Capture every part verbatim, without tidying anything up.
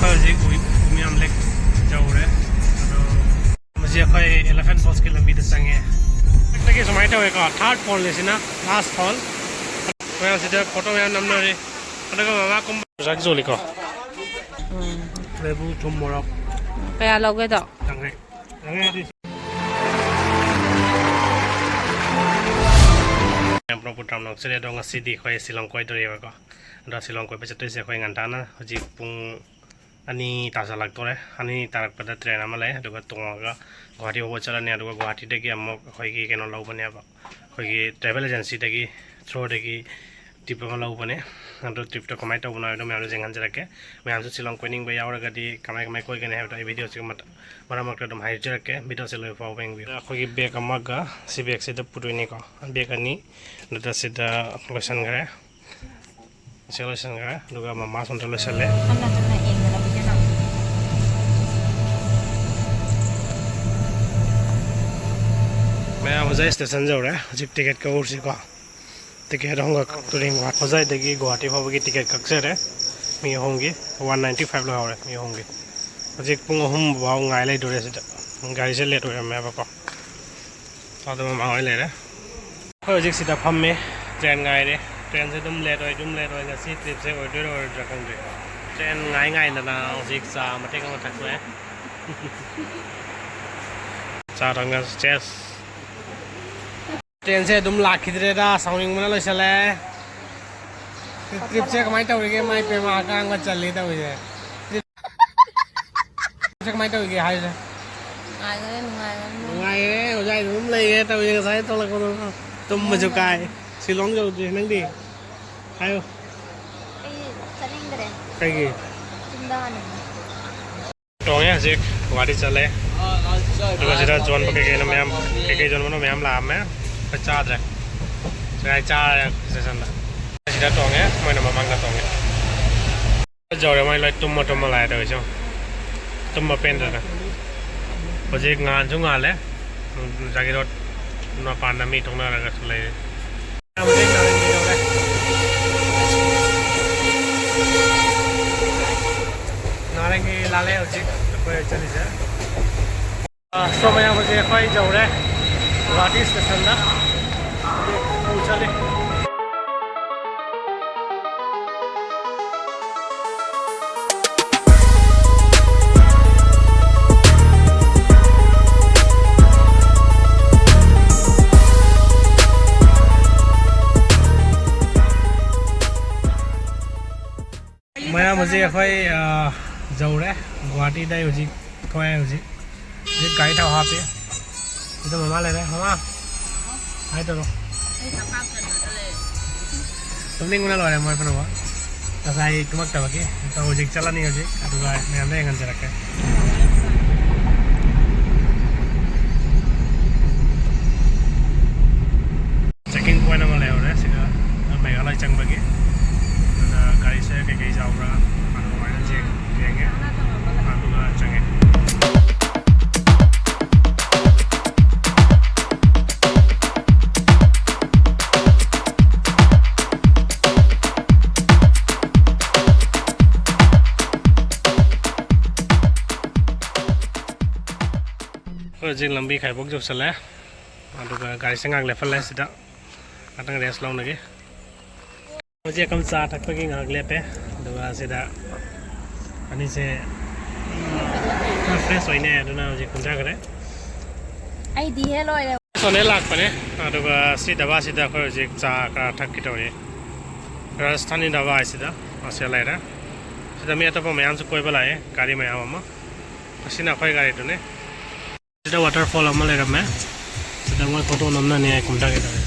ꯍꯧꯖꯤꯛ ꯎꯃꯤꯌꯥꯝ ꯂꯦꯛ ꯌꯧꯔꯦ꯫ ꯑꯗꯣ ꯍꯧꯖꯤꯛ ꯑꯩꯈꯣꯏ Elephant Fallꯁꯀꯤ ꯂꯝꯕꯤꯗ ꯆꯪꯉꯦ꯫ ꯍꯧꯖꯤꯛꯇꯒꯤ ꯁꯨꯃꯥꯏꯅ ꯇꯧꯋꯦꯀꯣ, third fallꯅꯤ ꯁꯤꯅ, last fall꯫ ꯃꯌꯥꯝꯁꯤꯗ ꯐꯣꯇꯣ ꯃꯌꯥꯝ ꯅꯝꯅꯔꯤ꯫ ꯑꯗꯨꯒ ꯃꯃꯥ ꯀꯨꯝꯕ ꯆꯨꯖꯥꯛ ꯌꯣꯜꯂꯤꯀꯣ꯫ ꯎꯝ꯫ ꯂꯦꯕꯨ, ꯊꯨꯝ, ꯃꯣꯔꯣꯛ꯫ ꯀꯌꯥ ꯂꯧꯒꯦꯗꯣ? ꯌꯥꯡꯈꯩ꯫ ꯌꯥꯡꯈꯩ ꯍꯥꯏꯗꯤ ꯃꯌꯥꯝ ꯄꯨꯂꯞ ꯄꯨ ꯇꯔꯥꯝꯅ ꯑꯣꯛꯆꯔꯤ꯫ ꯑꯗꯣ ꯉꯁꯤꯗꯤ ꯑꯩꯈꯣꯏ ꯁꯤꯂꯣꯡ ꯀꯣꯏꯗꯣꯔꯤꯕꯀꯣ꯫ ꯑꯗꯣ ꯁꯤꯂꯣꯡ ꯀꯣꯏꯕ ꯆꯠꯇꯣꯏꯁꯦ ꯑꯩꯈꯣꯏ ꯉꯟꯇꯥꯅ ꯍꯧꯖꯤꯛ ꯄꯨꯡ ꯑꯅꯤ ꯇꯥꯁꯜꯂꯛꯇꯣꯔꯦ꯫ ꯑꯅꯤ ꯇꯥꯔꯛꯄꯗ ꯇ꯭ꯔꯦꯟ ꯑꯃ ꯂꯩ, ꯑꯗꯨꯒ ꯇꯣꯡꯉꯒ ꯒꯨꯍꯥꯇꯤ ꯐꯥꯎꯕ ꯆꯠꯂꯅꯤ꯫ ꯑꯗꯨꯒ ꯒꯨꯍꯥꯇꯤꯗꯒꯤ ꯑꯃꯨꯛ ꯑꯩꯈꯣꯏꯒꯤ ꯀꯩꯅꯣ ꯂꯧꯕꯅꯦꯕ, ꯑꯩꯈꯣꯏꯒꯤ ꯇ꯭ꯔꯦꯚꯦꯜ ꯑꯦꯖꯦꯟꯁꯤꯗꯒꯤ, ꯊ꯭ꯔꯨꯗꯒꯤ ꯇ꯭ꯔꯤꯞ ꯑꯃ ꯂꯧꯕꯅꯦ꯫ ꯑꯗꯣ ꯇ꯭ꯔꯤꯞꯇꯣ ꯀꯃꯥꯏꯅ ꯇꯧꯕꯅꯣ ꯍꯥꯏꯕꯗꯣ ꯃꯌꯥꯝꯗ ꯌꯦꯡꯍꯟꯖꯔꯛꯀꯦ꯫ ꯃꯌꯥꯝꯁꯨ ꯁꯤꯂꯣꯡ ꯀꯣꯏꯅꯤꯡꯕ ꯌꯥꯎꯔꯒꯗꯤ ꯀꯃꯥꯏ ꯀꯃꯥꯏ ꯀꯣꯏꯒꯅꯤ ꯍꯥꯏꯕꯗꯣ ꯑꯩ ꯚꯤꯗꯤꯑꯣꯁꯤꯒꯤ ꯃꯇ-, ꯃꯔꯛ ꯃꯔꯛꯇ ꯑꯗꯨꯝ ꯍꯥꯏꯖꯔꯛꯀꯦ꯫ ꯚꯤꯗꯤꯑꯣꯁꯦ ꯂꯣꯏꯕ ꯐꯥꯎꯕ ꯌꯦꯡꯕꯤꯌꯨ꯫ ꯑꯩꯈꯣꯏꯒꯤ ꯕꯦꯒ ꯑꯃꯒ ꯁꯤ ꯕꯦꯒꯁꯤꯗ ꯄꯨꯗꯣꯏꯅꯤꯀꯣ꯫ ꯕꯦꯒ ꯑꯅꯤ ꯑꯗꯨꯗ ꯁꯤꯗ ꯂꯣꯏꯁꯟꯈ꯭ꯔꯦ꯫ ꯁꯤ ꯂꯣꯏꯁꯟꯈ꯭ꯔꯦ꯫ ꯑꯗꯨꯒ ꯃꯃꯥ ꯁꯣꯝꯗ ꯂꯣꯏꯁꯜꯂꯦ꯫ ꯍꯟꯅ ꯍꯟꯅ ꯌꯦꯡꯗꯅ ꯄꯤꯖꯅꯕ꯫ ꯃꯌꯥꯝ ꯍꯧꯖꯤꯛ ꯁ꯭ꯇꯦꯁꯟ ꯌꯧꯔꯦ꯫ ꯍꯧꯖꯤꯛ ꯇꯤꯀꯦꯠ ꯀꯛꯎꯔꯁꯤꯀꯣ꯫ ꯇꯤꯀꯦꯠ ꯑꯍꯨꯝꯈꯛ ꯀꯛꯇꯣꯔꯤ꯫ ꯍꯣꯖꯥꯏꯗꯒꯤ ꯒꯨꯍꯥꯇꯤ ꯐꯥꯎꯕꯒꯤ ꯇꯤꯀꯦꯠ ꯀꯛꯆꯔꯦ꯫ ꯃꯤ ꯑꯍꯨꯝꯒꯤ one ninety five ꯂꯧꯍꯧꯔꯦ, ꯃꯤ ꯑꯍꯨꯝꯒꯤ꯫ ꯍꯧꯖꯤꯛ ꯄꯨꯡ ꯑꯍꯨꯝ ꯐꯥꯎ ꯉꯥꯏ ꯂꯩꯗꯣꯔꯦ ꯁꯤꯗ꯫ ꯒꯥꯔꯤꯁꯦ ꯂꯦꯠ ꯑꯣꯏꯔꯝꯃꯦꯕꯀꯣ꯫ ꯑꯗꯨ ꯃꯃꯥ ꯍꯣꯏ ꯂꯩꯔꯦ꯫ ꯑꯩꯈꯣꯏ ꯍꯧꯖꯤꯛ ꯁꯤꯗ ꯐꯝꯃꯦ, ꯇ꯭ꯔꯦꯟ ꯉꯥꯏꯔꯦ꯫ ꯇ꯭ꯔꯦꯟꯁꯦ ꯑꯗꯨꯝ ꯂꯦꯠ ꯑꯣꯏ, ꯑꯗꯨꯝ ꯂꯦꯠ ꯑꯣꯏ꯫ ꯉꯁꯤ ꯇ꯭ꯔꯤꯞꯁꯦ ꯑꯣꯏꯗꯣꯏꯔꯥ ꯑꯣꯏꯔꯣꯏꯗ꯭ꯔꯥ ꯈꯪꯗꯦ꯫ ꯇ꯭ꯔꯦꯟ ꯉꯥꯏ ꯉꯥꯏꯗꯅ ꯍꯧꯖꯤꯛ ꯆꯥ ꯃꯇꯦꯛ ꯑꯃ ꯊꯛꯇꯣꯛꯑꯦ꯫ ꯆꯥ ꯊꯛꯅ ꯆꯦꯁ꯫ ꯇ꯭ꯔꯦꯟꯁꯦ ꯑꯗꯨꯝ ꯂꯥꯛꯈꯤꯗ꯭ꯔꯦꯗ, ꯁꯥꯎꯅꯤꯡꯕꯅ ꯂꯣꯏꯁꯜꯂꯦ꯫ ꯇ꯭ꯔꯤꯞꯁꯦ ꯀꯃꯥꯏꯅ ꯇꯧꯔꯤꯒꯦ? ꯃꯥꯏ ꯄꯦꯃ ꯑꯀꯥꯡꯕ ꯆꯜꯂꯤ ꯇꯧꯔꯤꯁꯦ꯫ ꯇ꯭ꯔꯤꯞꯁꯦ ꯀꯃꯥꯏꯅ ꯇꯧꯔꯤꯒꯦ ꯍꯥꯏꯁꯦ? ꯅꯨꯡꯉꯥꯏꯈ꯭ꯔꯦ, ꯅꯨꯡꯉꯥꯏꯈ꯭ꯔꯦ꯫ ꯅꯨꯡꯉꯥꯏꯌꯦ, ꯑꯣꯖꯥ ꯑꯗꯨꯝ ꯂꯩꯌꯦ ꯇꯧꯔꯤꯁꯦ ꯉꯁꯥꯏ ꯊꯣꯛꯂꯛꯄꯗꯣ꯫ ꯇꯨꯝꯕꯁꯨ ꯀꯥꯏ꯫ ꯁꯤꯂꯣꯡ ꯌꯧꯗ꯭ꯔꯤ꯫ ꯅꯪꯗꯤ? ꯍꯥꯏꯌꯨ꯫ ꯑꯩ ꯆꯠꯅꯤꯡꯗ꯭ꯔꯦ꯫ ꯀꯩꯒꯤ? ꯌꯨꯝꯗ ꯍꯥꯟꯅ ꯇꯣꯡꯉꯦ ꯍꯧꯖꯤꯛ ꯒꯨꯍꯥꯇꯤ ꯆꯠꯂꯦ꯫ ꯑꯗꯨꯒ ꯁꯤꯗ ꯌꯣꯟꯕ ꯀꯩꯀꯩꯅꯣ ꯃꯌꯥꯝ, ꯀꯩꯀꯩ ꯌꯣꯟꯕꯅꯣ ꯃꯌꯥꯝ ꯂꯥꯛꯑꯝꯃꯦ꯫ ꯑꯩꯈꯣꯏ ꯆꯥꯗ꯭ꯔꯦ꯫ ꯁꯤꯗ ꯑꯩ ꯆꯥꯔꯦ ꯁ꯭ꯇꯦꯁꯟꯗ꯫ ꯁꯤꯗ ꯇꯣꯡꯉꯦ, ꯃꯣꯏꯅ ꯃꯃꯥꯡꯗ ꯇꯣꯡꯉꯦ꯫ ꯌꯧꯔꯦ, ꯃꯣꯏ ꯂꯣꯏ ꯇꯨꯝꯃ ꯇꯨꯝꯃ ꯂꯥꯛꯑꯦ ꯇꯧꯔꯤꯁꯦ꯫ ꯇꯨꯝꯕ ꯄꯦꯟꯗꯗꯅ꯫ ꯍꯧꯖꯤꯛ ꯉꯥꯟꯁꯨ ꯉꯥꯜꯂꯦ꯫ ꯖꯥꯒꯤꯔꯣꯠ ꯃꯄꯥꯟꯗ ꯃꯤ ꯇꯣꯡꯅꯔꯒꯁꯨ ꯂꯩꯔꯦ꯫ ꯌꯥꯝ ꯊꯦꯡꯅ ꯌꯧꯔꯦ꯫ ꯅ ꯑꯩ ꯂꯥꯜꯂꯦ ꯍꯧꯖꯤꯛ ꯑꯩꯈꯣꯏ ꯆꯠꯂꯤꯁꯦ꯫ ꯑ, ꯁꯣ ꯃꯌꯥꯝ ꯍꯧꯖꯤꯛ ꯑꯩꯈꯣꯏ ꯌꯧꯔꯦ ꯒꯨꯋꯥꯍꯥꯇꯤ ꯁ꯭ꯇꯦꯁꯟꯗ꯫ ꯍꯧꯖꯤꯛ ꯄꯨ ꯆꯠꯂꯤ꯫ ꯃꯌꯥꯝ ꯍꯧꯖꯤꯛ ꯑꯩꯈꯣꯏ, ꯑ, ꯌꯧꯔꯦ ꯒꯨꯋꯥꯍꯥꯇꯤꯗ꯫ ꯑꯩ ꯍꯧꯖꯤꯛ ꯊꯣꯛꯑꯦ꯫ ꯍꯧꯖꯤꯛ ꯍꯧꯖꯤꯛ ꯒꯥꯔꯤ ꯊꯥꯎ ꯍꯥꯞꯄꯤ꯫ ꯁꯤꯗ ꯃꯃꯥ ꯂꯩꯔꯦ꯫ ꯃꯃꯥ, ꯍꯥꯏ ꯇꯧꯔꯣ꯫ ꯇꯨꯝꯅꯤꯡꯕꯅ ꯂꯣꯏꯔꯦ ꯃꯣꯏ ꯄꯨꯝꯅꯃꯛ꯫ ꯉꯁꯥꯏ ꯇꯨꯝꯃꯛꯇꯕꯒꯤ꯫ ꯑꯗꯣ ꯍꯧꯖꯤꯛ ꯆꯠꯂꯅꯤ꯫ ꯍꯧꯖꯤꯛ ꯑꯗꯨꯒ ꯃꯌꯥꯝꯗ ꯌꯦꯡꯍꯟꯖꯔꯛꯀꯦ꯫ ꯆꯦꯛꯀꯤꯡ ꯄꯣꯏꯟ ꯑꯃ ꯂꯩꯍꯧꯔꯦ ꯁꯤꯗ, ꯃꯦꯘꯥꯂꯌ ꯆꯪꯕꯒꯤ꯫ ꯑꯗꯨꯅ ꯒꯥꯔꯤꯁꯦ ꯀꯩꯀꯩ ꯌꯥꯎꯕ꯭ꯔꯥ ꯑꯗꯨꯃꯥꯏꯅ ꯆꯦꯛ ꯌꯦꯡꯉꯦ, ꯑꯗꯨꯒ ꯆꯪꯉꯦ꯫ ꯑꯩꯈꯣꯏ ꯍꯧꯖꯤꯛ ꯂꯝꯕꯤ ꯈꯥꯏꯕꯣꯛ ꯌꯧꯁꯜꯂꯦ꯫ ꯑꯗꯨꯒ ꯒꯥꯔꯤꯁꯦ ꯉꯥꯏꯍꯥꯛ ꯂꯦꯞꯍꯜꯂꯦ ꯁꯤꯗ, ꯉꯥꯛꯇꯪ ꯔꯦꯁ ꯂꯧꯅꯒꯦ꯫ ꯍꯧꯖꯤꯛ ꯑꯩꯈꯣꯏ ꯆꯥ ꯊꯛꯄꯒꯤ ꯉꯥꯏꯍꯥꯛ ꯂꯦꯞꯄꯦ꯫ ꯑꯗꯨꯒ ꯁꯤꯗ ꯑꯅꯤꯁꯦ ꯈꯔ ꯐ꯭ꯔꯦꯁ ꯑꯣꯏꯅꯦ, ꯑꯗꯨꯅ ꯍꯧꯖꯤꯛ ꯀꯨꯝꯊꯈ꯭ꯔꯦ꯫ ꯑꯩꯗꯤ ꯍꯦ ꯂꯣꯏꯔꯦ꯫ ꯁꯣꯅꯦ ꯂꯥꯛꯄꯅꯦ꯫ ꯑꯗꯨꯒ ꯁꯤ ꯙꯕꯥꯁꯤꯗ ꯑꯩꯈꯣꯏ ꯍꯧꯖꯤꯛ ꯆꯥ ꯈꯔ ꯊꯛꯀꯦ ꯇꯧꯔꯤ꯫ ꯔꯥꯖꯁꯊꯥꯅꯤ ꯙꯕꯥ ꯍꯥꯏꯁꯤꯗ ꯃꯁꯤ ꯂꯩꯔꯦ꯫ ꯁꯤꯗ ꯃꯤ ꯑꯇꯣꯞꯄ ꯃꯌꯥꯝꯁꯨ ꯀꯣꯏꯕ ꯂꯥꯛꯑꯦ, ꯒꯥꯔꯤ ꯃꯌꯥꯝ ꯑꯃ꯫ ꯑꯁꯤꯅ ꯑꯩꯈꯣꯏ ꯒꯥꯔꯤꯗꯨꯅꯦ꯫ ꯁꯤꯗ ꯋꯥꯇꯔꯐꯣꯜ ꯑꯃ ꯂꯩꯔꯝꯃꯦ꯫ ꯁꯤꯗ ꯃꯣꯏ ꯐꯣꯇꯣ ꯅꯝꯅꯅꯤ ꯍꯥꯏ ꯀꯨꯝꯊꯒꯦ ꯇꯧꯔꯦ꯫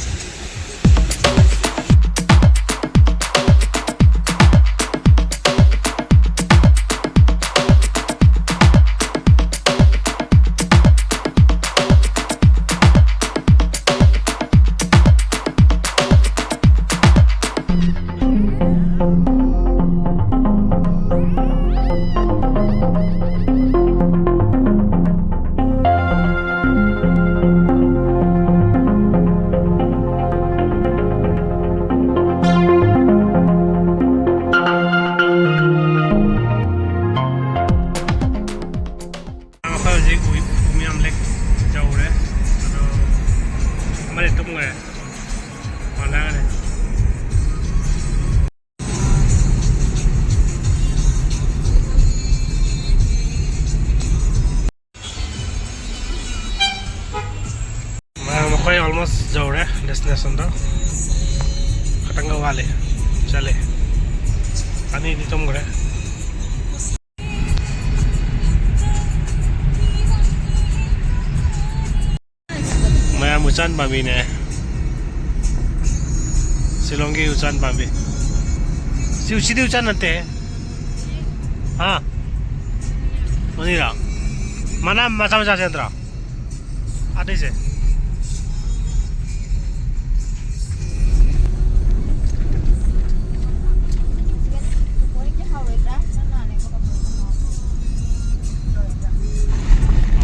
Destinationꯗꯣ ꯈꯇꯪꯒ ꯋꯥꯠꯂꯤ꯫ ꯆꯠꯂꯦ꯫ ꯑꯅꯤꯗꯤ ꯇꯨꯝꯈ꯭ꯔꯦ꯫ ꯃꯌꯥꯝ ꯎꯆꯥꯟ ꯄꯥꯝꯕꯤꯅꯦ꯫ ꯁꯤꯂꯣꯡꯒꯤ ꯎꯆꯥꯟ ꯄꯥꯝꯕꯤ꯫ ꯁꯤ ꯎꯆꯤꯗꯤ ꯎꯆꯥꯟ ꯅꯠꯇꯦ꯫ ꯍꯥ? ꯃꯅꯤꯔꯥ? ꯃꯅꯥ ꯃꯆꯥ ꯃꯆꯥꯁꯦ ꯅꯠꯇ꯭ꯔꯣ? ꯑꯇꯩꯁꯦ꯫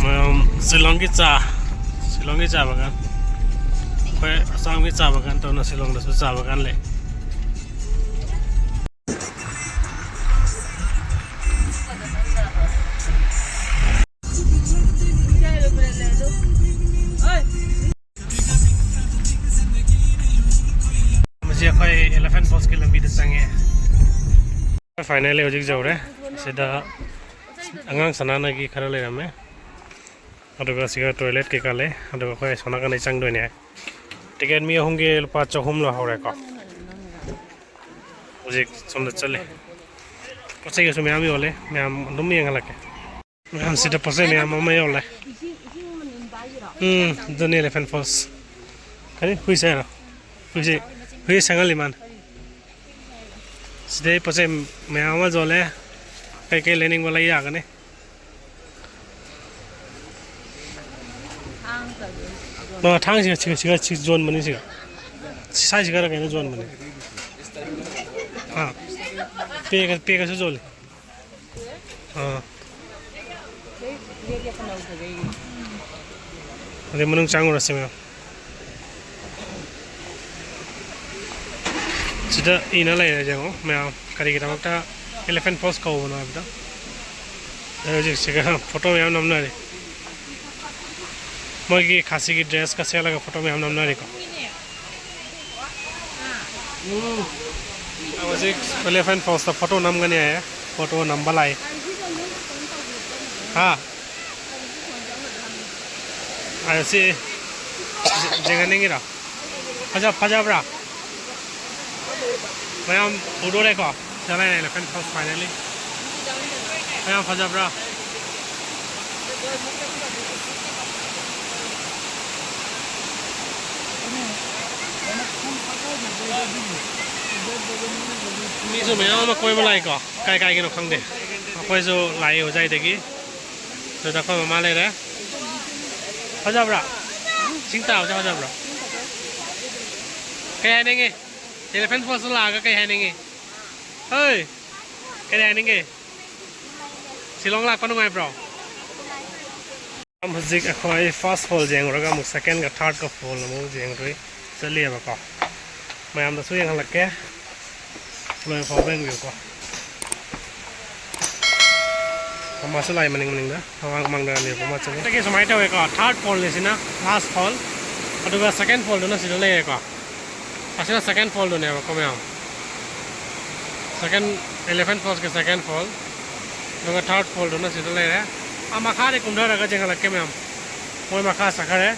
ꯃꯌꯥꯝ ꯁꯤꯂꯣꯡꯒꯤ ꯆꯥ, ꯁꯤꯂꯣꯡꯒꯤ ꯆꯥ ꯕꯥꯒꯥꯟ꯫ ꯑꯩꯈꯣꯏ ꯑꯁꯥꯝꯒꯤ ꯆꯥ ꯕꯥꯒꯥꯟ ꯇꯧꯅ ꯁꯤꯂꯣꯡꯗꯁꯨ ꯆꯥ ꯕꯥꯒꯥꯟ ꯂꯩ꯫ ꯃꯁꯤ ꯑꯩꯈꯣꯏ Elephant Fallꯁꯀꯤ ꯂꯝꯕꯤꯗ ꯆꯪꯉꯦ꯫ Finally ꯍꯧꯖꯤꯛ ꯌꯧꯔꯦ꯫ ꯁꯤꯗ ꯑꯉꯥꯡ ꯁꯥꯟꯅꯅꯒꯤ ꯈꯔ ꯂꯩꯔꯝꯃꯦ꯫ ꯑꯗꯨꯒ ꯁꯤꯒ toilet ꯀꯩꯀꯥ ꯂꯩ꯫ ꯑꯗꯨꯒ ꯑꯩꯈꯣꯏ ꯑꯁꯣꯝ ꯅꯥꯀꯟꯗꯩ ꯆꯪꯗꯣꯏꯅꯦ꯫ Ticket ꯃꯤ ꯑꯍꯨꯝꯒꯤ ꯂꯨꯄꯥ ꯆꯍꯨꯝ ꯂꯧꯍꯧꯔꯦꯀꯣ꯫ ꯍꯧꯖꯤꯛ ꯁꯣꯝꯗ ꯆꯠꯂꯤ꯫ ꯄꯣꯠ ꯆꯩꯒꯁꯨ ꯃꯌꯥꯝ ꯌꯣꯜꯂꯦ꯫ ꯃꯌꯥꯝ ꯑꯗꯨꯝ ꯌꯦꯡꯍꯜꯂꯛꯀꯦ꯫ ꯃꯌꯥꯝꯁꯤꯗ ꯄꯣꯠ ꯆꯩ ꯃꯌꯥꯝ ꯑꯃ ꯌꯣꯜꯂꯦ꯫ ꯎꯝ, ꯑꯗꯨꯅꯤ Elephant Falls꯫ ꯀꯔꯤ? ꯍꯨꯏꯁꯦ ꯍꯥꯏꯔꯣ? ꯍꯨꯏꯁꯦ, ꯍꯨꯏ ꯁꯪꯍꯜꯂꯤ ꯃꯥꯅ꯫ ꯁꯤꯗꯩ ꯄꯣꯠ ꯆꯩ ꯃꯌꯥꯝ ꯑꯃ ꯌꯣꯜꯂꯦ꯫ ꯀꯩꯀꯩ ꯂꯩꯅꯤꯡꯕ ꯂꯩ ꯌꯥꯒꯅꯤ꯫ ꯑ, ꯊꯥꯡꯁꯤꯒ, ꯁꯤꯒ, ꯁꯤꯒ, ꯁꯤ ꯌꯣꯟꯕꯅꯤ ꯁꯤꯒ꯫ ꯁꯥꯏꯁꯤꯒꯔ ꯀꯩꯅꯣ ꯌꯣꯟꯕꯅꯤ꯫ ꯑꯥ꯫ ꯄꯦꯒ-, ꯄꯦꯒꯁꯨ ꯌꯣꯜꯂꯤ꯫ ꯑꯥ꯫ ꯑꯗꯩ ꯃꯅꯨꯡ ꯆꯪꯉꯨꯔꯁꯤ ꯃꯌꯥꯝ꯫ ꯁꯤꯗ ꯏꯅ ꯂꯩꯔꯦ ꯌꯦꯡꯉꯣ ꯃꯌꯥꯝ, ꯀꯔꯤꯒꯤꯗꯃꯛꯇ Elephant Falls ꯀꯧꯕꯅꯣ ꯍꯥꯏꯕꯗꯣ꯫ ꯑꯗꯩ ꯍꯧꯖꯤꯛ ꯁꯤꯒ photo ꯃꯌꯥꯝ ꯅꯝꯅꯔꯤ꯫ ꯃꯣꯏꯒꯤ ꯈꯥꯁꯤꯒꯤ dressꯀ ꯁꯦꯠꯂꯒ photo ꯃꯌꯥꯝ ꯅꯝꯅꯔꯤꯀꯣ꯫ ꯎꯝ꯫ ꯍꯧꯖꯤꯛ Elephant Fallsꯇ photo ꯅꯝꯒꯅꯤ ꯍꯥꯏꯌꯦ꯫ Photo ꯅꯝꯕ ꯂꯥꯛꯏ꯫ ꯍꯥ? ꯑ, ꯁꯤ ꯌꯦꯡꯍꯟꯅꯤꯡꯉꯤꯔꯣ? ꯐꯖ ꯐꯖꯕ꯭ꯔꯥ? ꯃꯌꯥꯝ ꯎꯗꯣꯔꯦꯀꯣ, ꯁꯤꯗ ꯂꯩꯔꯦ elephant falls finally꯫ ꯃꯌꯥꯝ ꯐꯖꯕ꯭ꯔꯥ? ꯃꯤꯁꯨ ꯃꯌꯥꯝ ꯑꯃ ꯀꯣꯏꯕ ꯂꯥꯛꯏꯀꯣ, ꯀꯥꯏ ꯀꯥꯏꯒꯤꯅꯣ ꯈꯪꯗꯦ꯫ ꯑꯩꯈꯣꯏꯁꯨ ꯂꯥꯛꯏ ꯍꯧꯖꯤꯛ ꯑꯗꯒꯤ꯫ ꯑꯗꯨꯗ ꯑꯩꯈꯣꯏ ꯃꯃꯥ ꯂꯩꯔꯦ꯫ ꯐꯖꯕ꯭ꯔꯥ? ꯏꯁꯤꯡ ꯇꯥꯕꯁꯦ ꯐꯖꯕ꯭ꯔꯥ? ꯀꯩ ꯍꯥꯏꯅꯤꯡꯉꯤ? Elephant falls ꯂꯥꯛꯑꯒ ꯀꯩ ꯍꯥꯏꯅꯤꯡꯉꯤ? ꯍꯣꯏ, ꯀꯩ ꯍꯥꯏꯅꯤꯡꯉꯤ? ꯁꯤꯂꯣꯡ ꯂꯥꯛꯄ ꯅꯨꯡꯉꯥꯏꯕ꯭ꯔꯣ? ꯍꯧꯖꯤꯛ ꯑꯩꯈꯣꯏ first fall ꯌꯦꯡꯉꯨꯔꯒ ꯑꯃꯨꯛ secondꯒ thirdꯀ fall ꯑꯃꯨꯛ ꯌꯦꯡꯉꯨꯗꯣꯏ ꯆꯠꯂꯤꯑꯕꯀꯣ꯫ ꯃꯌꯥꯝꯗꯁꯨ ꯌꯦꯡꯍꯜꯂꯛꯀꯦ꯫ ꯂꯣꯏ ꯐꯥꯎꯕ ꯌꯦꯡꯕꯤꯌꯨꯀꯣ꯫ ꯃꯃꯥꯁꯨ ꯂꯥꯛꯑꯦ ꯃꯅꯤꯡ ꯃꯅꯤꯡꯗ꯫ ꯃꯃꯥꯡ ꯃꯃꯥꯡꯗ ꯂꯩꯕ ꯑꯃ ꯆꯠꯂꯦ꯫ ꯑꯗꯒꯤ ꯁꯨꯃꯥꯏꯅ ꯇꯧꯋꯦꯀꯣ, third fallꯅꯤ ꯁꯤꯅ, last fall꯫ ꯑꯗꯨꯒ second fallꯗꯨꯅ ꯁꯤꯗ ꯂꯩꯔꯦꯀꯣ꯫ ꯑꯁꯤꯅ second fallꯗꯨꯅꯦꯕꯀꯣ ꯃꯌꯥꯝ꯫ Second, elephant fallꯁꯀꯤ second fall꯫ ꯑꯗꯨꯒ third fallꯗꯨꯅ ꯁꯤꯗ ꯂꯩꯔꯦ꯫ ꯑꯥ ꯃꯈꯥꯗꯩ ꯀꯨꯝꯊꯔꯒ ꯌꯦꯡꯍꯜꯂꯛꯀꯦ ꯃꯌꯥꯝ꯫ ꯃꯣꯏ ꯃꯈꯥ ꯆꯠꯈꯔꯦ꯫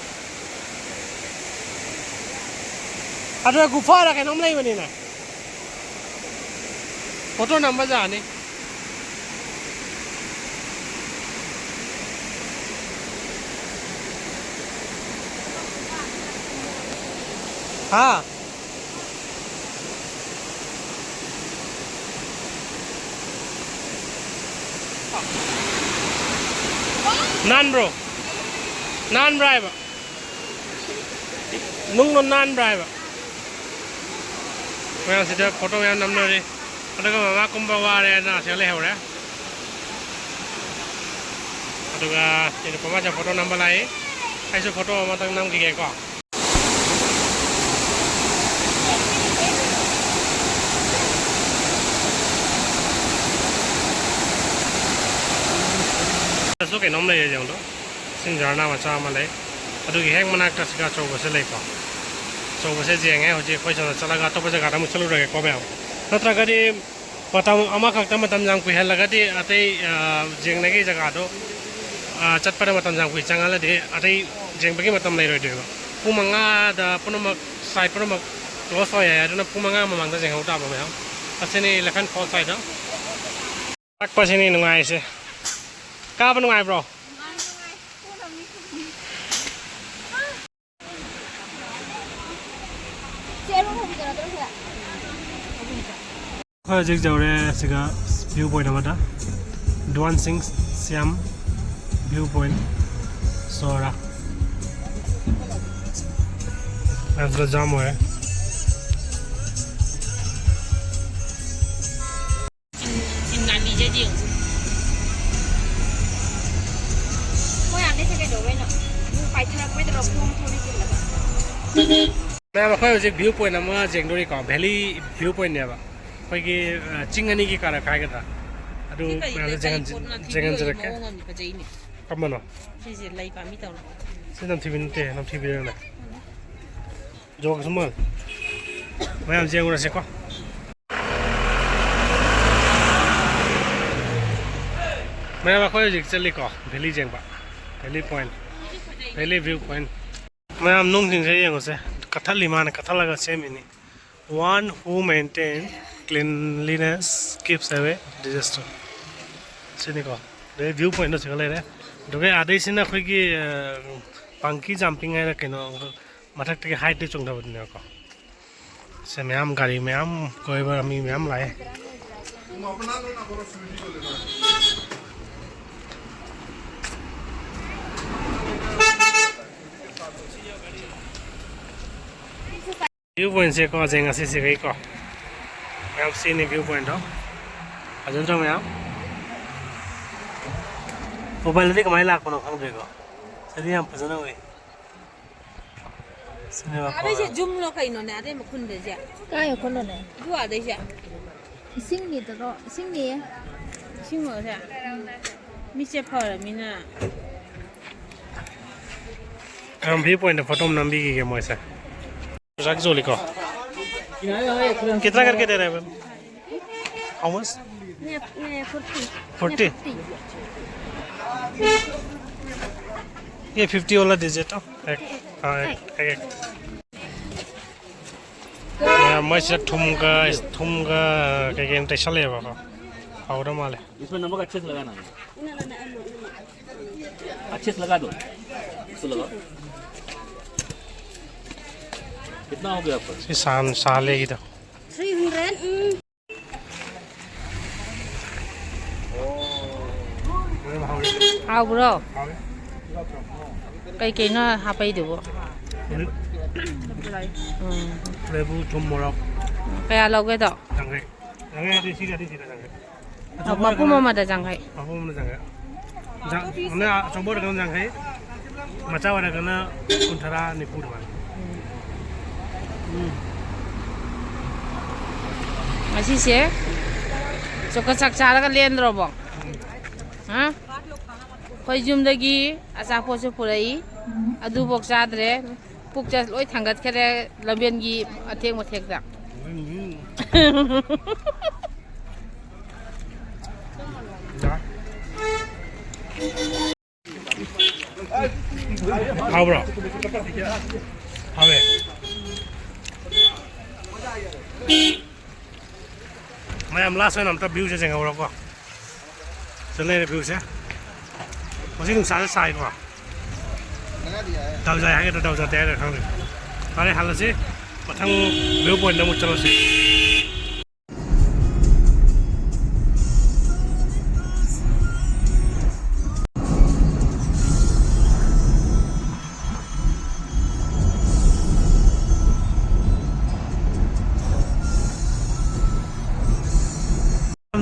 ꯑꯗꯨꯒ ꯒꯨꯐꯥꯔ ꯀꯩꯅꯣꯝ ꯂꯩꯕꯅꯤꯅꯦ꯫ Photo ꯅꯝꯕ ꯌꯥꯅꯤ꯫ ꯍꯥ? ꯅꯥꯟꯕ꯭ꯔꯣ? ꯅꯥꯟꯕ꯭ꯔꯥ ꯍꯥꯏꯕ? ꯅꯨꯡꯗꯣ ꯅꯥꯟꯕ꯭ꯔꯥ ꯍꯥꯏꯕ? ꯃꯌꯥꯝꯁꯤꯗ photo ꯃꯌꯥꯝ ꯅꯝꯅꯔꯤ꯫ ꯑꯗꯨꯒ ꯃꯃꯥ ꯀꯨꯝꯕ ꯋꯥꯔꯦꯅ ꯑꯁꯤꯗ ꯂꯩꯍꯧꯔꯦ꯫ ꯑꯗꯨꯒ ꯅꯤꯔꯨꯄꯃꯥꯁꯦ photo ꯅꯝꯕ ꯂꯥꯛꯏ꯫ ꯑꯩꯁꯨ photo ꯑꯃꯇꯪ ꯅꯝꯈꯤꯒꯦꯀꯣ꯫ ꯁꯤꯗꯁꯨ ꯀꯩꯅꯣꯝ ꯂꯩꯔꯦ ꯌꯦꯡꯉꯣ꯫ ꯏꯁꯤꯡ ꯖꯔꯅꯥ ꯃꯆꯥ ꯑꯃ ꯂꯩ꯫ ꯑꯗꯨꯒꯤ ꯍꯦꯛ ꯃꯅꯥꯛꯇ ꯁꯤꯒ ꯑꯆꯧꯕꯁꯦ ꯂꯩꯀꯣ꯫ ꯑꯆꯧꯕꯁꯦ ꯌꯦꯡꯉꯦ꯫ ꯍꯧꯖꯤꯛ ꯑꯩꯈꯣꯏ ꯁꯣꯝꯗ ꯆꯠꯂꯒ ꯑꯇꯣꯞꯄ ꯖꯒꯥꯗ ꯑꯃꯨꯛ ꯆꯠꯂꯨꯔꯒꯦꯀꯣ ꯃꯌꯥꯝ꯫ ꯅꯠꯇ꯭ꯔꯒꯗꯤ ꯃꯇꯝ ꯑꯃꯈꯛꯇ ꯃꯇꯝ ꯌꯥꯝ ꯀꯨꯏꯍꯜꯂꯒꯗꯤ ꯑꯇꯩ, ꯑ, ꯌꯦꯡꯅꯒꯤ ꯖꯒꯥꯗꯣ, ꯑ, ꯆꯠꯄꯗ ꯃꯇꯝ ꯌꯥꯝ ꯀꯨꯏ ꯆꯪꯍꯜꯂꯗꯤ ꯑꯇꯩ ꯌꯦꯡꯕꯒꯤ ꯃꯇꯝ ꯂꯩꯔꯣꯏꯗꯣꯏꯕ꯫ ꯄꯨꯡ ꯃꯉꯥꯗ ꯄꯨꯝꯅꯃꯛ ꯁꯥꯏ ꯄꯨꯝꯅꯃꯛ ꯀ꯭ꯂꯣꯁ ꯑꯣꯏ ꯍꯥꯏ, ꯑꯗꯨꯅ ꯄꯨꯡ ꯃꯉꯥ ꯃꯃꯥꯡꯗ ꯌꯦꯡꯍꯧ ꯇꯥꯕ ꯃꯌꯥꯝ꯫ ꯑꯁꯤꯅꯤ ꯏꯂꯦꯐꯦꯟ ꯐꯣꯜꯁ ꯍꯥꯏꯗꯣ꯫ ꯀꯛꯄꯁꯤꯅꯤ ꯅꯨꯡꯉꯥꯏꯔꯤꯁꯦ꯫ ꯀꯥꯕ ꯅꯨꯡꯉꯥꯏꯕ꯭ꯔꯣ? ꯑꯩꯈꯣꯏ ꯍꯧꯖꯤꯛ ꯌꯧꯔꯦ ꯁꯤꯒ ꯚ꯭ꯌꯨ ꯄꯣꯏꯟ ꯑꯃꯗ, ꯗꯨꯋꯥꯟ ꯁꯤꯡ ꯁ꯭ꯌꯥꯝ ꯚ꯭ꯌꯨ ꯄꯣꯏꯟ ꯁꯣꯔꯥ꯫ ꯂꯝꯕꯤꯗ ꯖꯥꯝ ꯑꯣꯏꯔꯦ꯫ ꯆꯤꯡ, ꯆꯤꯡ ꯉꯥꯅꯤꯁꯦ ꯌꯦꯡꯉꯨ꯫ ꯃꯣꯏ ꯑꯥꯗꯩꯁꯦ ꯀꯩꯗꯧꯕꯩꯅꯣ? ꯄꯥꯏꯊꯔꯛꯄꯩꯗꯔꯣ ꯈꯣꯡ ꯊꯧꯔꯤ ꯆꯤꯜꯂꯒ? ꯃꯌꯥꯝ, ꯑꯩꯈꯣꯏ ꯍꯧꯖꯤꯛ ꯚ꯭ꯌꯨ ꯄꯣꯏꯟ ꯑꯃ ꯌꯦꯡꯗꯣꯔꯤꯀꯣ, ꯚꯦꯂꯤ ꯚ꯭ꯌꯨ ꯄꯣꯏꯟꯅꯦꯕ꯫ ꯑꯩꯈꯣꯏꯒꯤ, ꯑ, ꯆꯤꯡ ꯑꯅꯤꯒꯤ ꯀꯥꯔꯛ ꯍꯥꯏꯒꯗ꯭ꯔꯥ? ꯑꯗꯨ ꯁꯤ ꯀꯔꯤ ꯃꯌꯥꯝꯗ ꯂꯩ? ꯌꯦꯡꯍꯟ-, ꯀꯔꯤ ꯄꯣꯠꯅꯣ? ꯅꯥꯊꯤꯕꯤ ꯑꯣꯏꯔꯤ ꯌꯦꯡꯍꯟꯖꯔꯛꯀꯦ꯫ ꯃꯑꯣꯡ ꯑꯃꯅꯤ, ꯐꯖꯩꯅꯦ꯫ ꯀꯔꯝꯕꯅꯣ? ꯁꯤꯁꯦ ꯂꯩ ꯄꯥꯝꯕꯤ ꯇꯧꯔ꯫ ꯁꯤ ꯅꯝꯊꯤꯕꯤ ꯅꯠꯇꯦ, ꯅꯝꯊꯤꯕꯤꯗꯅꯦ꯫ ꯖꯣꯛꯁꯨ ꯃꯥꯜꯂꯦ꯫ ꯃꯌꯥꯝ ꯌꯦꯡꯉꯨꯔꯁꯤꯀꯣ꯫ ꯃꯌꯥꯝ, ꯑꯩꯈꯣꯏ ꯍꯧꯖꯤꯛ ꯆꯠꯂꯤꯀꯣ, ꯚꯦꯂꯤ ꯌꯦꯡꯕ꯫ Valley point, valley view point. ꯃꯌꯥꯝ, ꯅꯨꯡꯁꯤꯡꯁꯦ ꯌꯦꯡꯉꯨꯁꯦ꯫ ꯀꯠꯊꯠꯂꯤ, ꯃꯥꯅ ꯀꯠꯊꯠꯂꯒ ꯁꯦꯝꯃꯤꯅꯤ꯫ One who maintain cleanliness keeps away disaster꯫ ꯁꯤꯅꯤꯀꯣ꯫ ꯑꯗꯩ ꯚ꯭ꯌꯨ ꯄꯣꯏꯟꯗꯣ ꯁꯤꯒ ꯂꯩꯔꯦ꯫ ꯑꯗꯨꯒ ꯑꯥꯗꯩꯁꯤꯅ ꯑꯩꯈꯣꯏꯒꯤ, ꯑ, ꯄꯪꯀꯤ ꯖꯝꯄꯤꯡ ꯍꯥꯏꯅ ꯀꯩꯅꯣ, ꯃꯊꯛꯇꯒꯤ ꯍꯥꯏꯠꯇ ꯆꯣꯡꯊꯕꯗꯨꯅꯦꯕꯀꯣ꯫ ꯁꯦ ꯃꯌꯥꯝ, ꯒꯥꯔꯤ ꯃꯌꯥꯝ, ꯀꯣꯏꯕ ꯃꯤ ꯃꯌꯥꯝ ꯂꯥꯛꯑꯦ꯫ ꯚ꯭ꯌꯨ ꯄꯣꯏꯟꯁꯦꯀꯣ, ꯖꯦꯡ ꯑꯁꯤꯁꯤꯒꯩꯀꯣ꯫ ꯃꯌꯥꯝ ꯁꯤꯅꯤ ꯚ꯭ꯌꯨ ꯄꯣꯏꯟꯗꯣ꯫ ꯐꯖꯗ꯭ꯔꯣ ꯃꯌꯥꯝ? ꯃꯣꯕꯥꯏꯜꯗꯗꯤ ꯀꯃꯥꯏꯅ ꯂꯥꯛꯄꯅꯣ ꯈꯪꯗ꯭ꯔꯦꯀꯣ꯫ ꯁꯤꯗꯤ ꯌꯥꯝ ꯐꯖꯅ ꯎꯏ꯫ ꯁꯤꯅꯦꯕ ꯑꯕꯩꯁꯦ ꯈꯣꯡꯅꯥꯡ꯫ ꯖꯨꯝꯂꯣ ꯀꯩꯅꯣꯅꯦ, ꯑꯗꯩ ꯃꯈꯨꯟꯗꯁꯦ? ꯀꯥꯏ ꯃꯈꯨꯟꯅꯣꯅꯦ? ꯑꯗꯨ ꯑꯥꯗꯩꯁꯦ? ꯏꯁꯤꯡꯅꯤꯗꯀꯣ, ꯏꯁꯤꯡꯅꯤꯌꯦ꯫ ꯏꯁꯤꯡꯂꯣꯁꯦ? ꯃꯤꯠꯁꯦ ꯐꯔꯃꯤꯅ꯫ ꯀꯔꯝ ꯚ꯭ꯌꯨ ꯄꯣꯏꯟꯗ ꯐꯣꯇꯣ ꯑꯃ ꯅꯝꯕꯤꯈꯤꯒꯦ ꯃꯣꯏꯁꯦ? ꯆꯨꯖꯥꯛ ꯌꯣꯜꯂꯤꯀꯣ? कितना करके दे रहे हैं मैम? How much? ये, ये फ़ोर्टी। फ़ोर्टी? ये फ़िफ़्टी। ये फ़िफ़्टी वाला दीजिए तो। एक, हाँ, एक, एक, एक। ꯃꯣꯏꯁꯤꯗ ꯊꯨꯝꯒ, ꯊꯨꯝꯒ ꯀꯩꯀꯩꯅꯣ ꯇꯩꯁꯜꯂꯛꯑꯦꯕꯀꯣ꯫ ꯍꯥꯎꯗꯧ ꯃꯥꯜꯂꯦ꯫ इसमें नमक अच्छे से लगाना है। अच्छे से लगा दो। इसको लगाओ। कितना हो गया आपका? ꯁꯤ ꯁꯥꯟ ꯁꯥ ꯂꯩꯒꯤꯗꯣ꯫ Three hundred. ꯎꯝ꯫ ꯍꯥꯎꯕ꯭ꯔꯣ? ꯀꯩꯀꯩꯅꯣ ꯍꯥꯞꯄꯩꯗꯨꯕꯨ? ꯎꯝ꯫ ꯂꯦꯕꯨ, ꯊꯨꯝ, ꯃꯣꯔꯣꯛ꯫ ꯀꯌꯥ ꯂꯧꯒꯦꯗꯣ? ꯌꯥꯡꯈꯩ꯫ ꯌꯥꯡꯈꯩ ꯍꯥꯏꯗꯤ ꯁꯤꯒꯗꯤ ꯁꯤꯗ ꯌꯥꯡꯈꯩ꯫ ꯑꯆꯧꯕ ꯃꯄꯨꯝ ꯑꯣꯏꯔꯒꯅ ꯑꯃꯗ ꯌꯥꯡꯈꯩ꯫ ꯃꯄꯨꯝ ꯑꯃꯗ ꯌꯥꯡꯈꯩ꯫ ꯌꯥ-, ꯑꯆꯧꯕ ꯑꯣꯏꯔꯒꯅ ꯌꯥꯡꯈꯩ, ꯃꯆꯥ ꯑꯣꯏꯔꯒꯅ ꯀꯨꯟꯊꯔꯥ, ꯅꯤꯐꯨ ꯑꯗꯨꯃꯥꯏꯅ꯫ ꯎꯝ꯫ ꯉꯁꯤꯁꯦ ꯆꯣꯀ ꯆꯥꯛ ꯆꯥꯔꯒ ꯂꯦꯟꯗ꯭ꯔꯣꯕꯣ? ꯍꯥ? ꯑꯩꯈꯣꯏ ꯌꯨꯝꯗꯒꯤ ꯑꯆꯥꯄꯣꯠꯁꯨ ꯄꯨꯔꯛꯏ, ꯑꯗꯨꯐꯥꯎ ꯆꯥꯗ꯭ꯔꯦ꯫ ꯄꯨꯛꯁꯦ ꯂꯣꯏ ꯊꯥꯡꯒꯠꯈ꯭ꯔꯦ ꯂꯝꯕꯦꯟꯒꯤ ꯑꯊꯦꯛ ꯃꯊꯦꯛꯇ꯫ ꯍꯥꯎꯕ꯭ꯔꯣ? ꯍꯥꯎꯋꯦ꯫ ꯃꯌꯥꯝ ꯂꯥꯁ ꯑꯣꯏꯅ ꯑꯝꯇ ꯚ꯭ꯌꯨꯁꯦ ꯌꯦꯡꯍꯧꯔꯣꯀꯣ꯫ ꯁꯤꯗ ꯂꯩꯔꯦ ꯚ꯭ꯌꯨꯁꯦ꯫ ꯍꯧꯖꯤꯛ ꯅꯨꯡꯁꯥꯁꯦ ꯁꯥꯏꯀꯣ꯫ ꯗꯥꯎꯖꯥꯏ ꯍꯥꯏꯒꯗ꯭ꯔꯥ ꯗꯥꯎꯖꯥꯗꯦ ꯍꯥꯏꯒꯗ꯭ꯔꯥ ꯈꯪꯗꯦ꯫ ꯐꯔꯦ, ꯍꯜꯂꯁꯤ꯫ ꯃꯊꯪ ꯚ꯭ꯌꯨ ꯄꯣꯏꯟꯠꯇ ꯑꯃꯨꯛ ꯆꯠꯂꯁꯤ꯫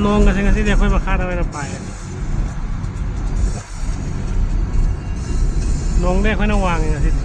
ꯅꯣꯡꯒꯁꯦ ꯉꯁꯤꯗꯤ ꯑꯩꯈꯣꯏ ꯃꯈꯥꯗ ꯑꯣꯏꯅ ꯄꯥꯏꯌꯦ꯫ ꯅꯣꯡꯗꯤ ꯑꯩꯈꯣꯏꯅ ꯋꯥꯡꯉꯦ ꯉꯁꯤꯗꯤ꯫